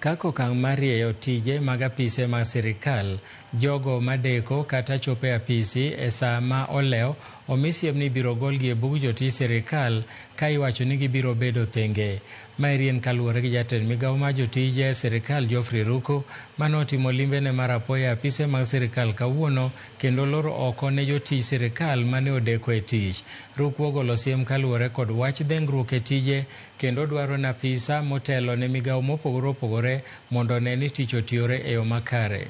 Kaka okang' mar rieyo tije mag apise mag sirikal, jogo madeko kata chopo e apisi e saa ma olew omi siem ni ibiro golgi e bug jotij sirikal ka iwacho ni gibiro bedo thenge. Maeri en kaluwore gi jatend migawo mar jotije sirikal Geoffrey Ruku mane otimo limbene mar apoya e apise mag sirikal kawuono kendo loro oko ne jotij sirikal mane odeko e tich. Ruku ogolo siem kaluwore kod wach dhengruok e tije kendo dwaro ni apisa motelo ne migawo mopogore opogore mondo one ni tich otiyore e yo makare.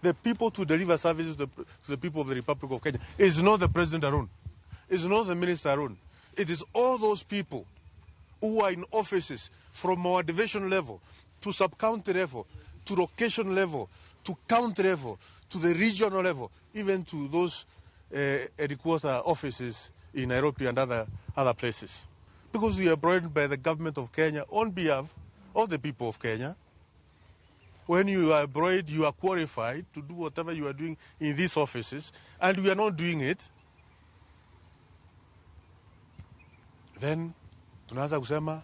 The people to deliver services to the people of the Republic of Kenya is not the president alone. It's not the minister alone. It is all those people who are in offices from our division level to sub-county level, to location level, to county level, to the regional level, even to those headquarter offices in Nairobi and other places. Because we are employed by the government of Kenya on behalf of the people of Kenya. When you are employed, you are qualified to do whatever you are doing in these offices, and we are not doing it. Then tunaanza kusema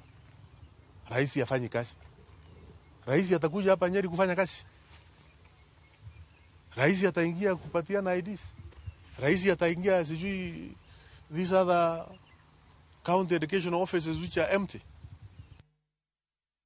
rais hafanyi kazi. Rais atakuja hapa Nyeri kufanya kazi. Rais ataingia kupatiana IDs. Rais ataingia sijui these other county education offices which are empty.